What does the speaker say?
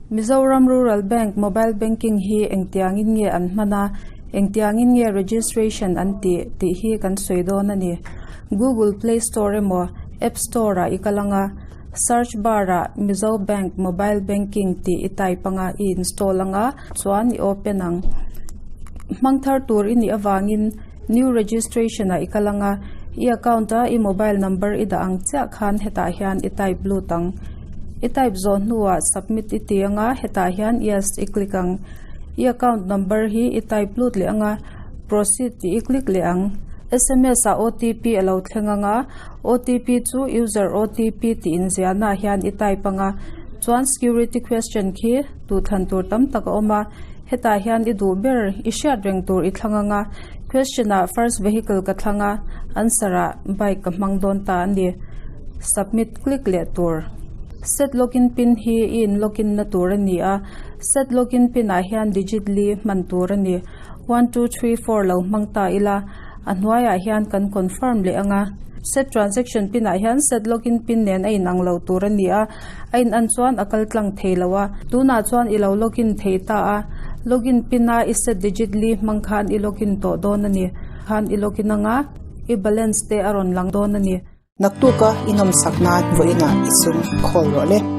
Mizoram Rural Bank Mobile Banking hi engtiangin nge an hman a, engtiangin nge registration an tih tih hi kan sawi dawn a ni. Google Play Store emaw App Store ah i kal ang a, search bar ah Mizo Bank Mobile Banking tih i type ang a, i install ang a, chuan i open ang. Hmang thar tur i nih avangin New Registration ah i kal ang a, i account a i mobile number i dah ang chiah khan hetah hian i type lut ang. I type zawh hnuah submit i ti ang a, hetah hian yes i click ang. I account number hi i type lut leh ang a, proceed tih i click leh ang. Sms ah OTP a lo thleng ang a, OTP chu user OTP tih inziahnaah hian i type ang a, chuan security question khi duhthlan tur tam tak a awm a, hetah hian i duh ber i hriat reng tur i thlang ang a, question ah first vehicle ka thlang a, answer ah bike ka hmang dawn ta a ni. Submit click leh tur. Set login pin hi i in login na tur a ni a, set login pin ah hian digit li hman tur a ni. One two three four lo hmang ta ila, a hnuaiah hian kan confirm leh ang a. Set transaction pin ah hian set login pin nen a inang lo tur a ni a, a in an chuan a kal tlang thei lo a. Tunah chuan i lo login thei ta a, login pin a i set digit li hmang khan i login tawh dawn a ni. Khan i login ang a, i balance te a rawn lang dawn a ni. Naktuka i nawmsak nan vawiinah i sum khawl rawh le.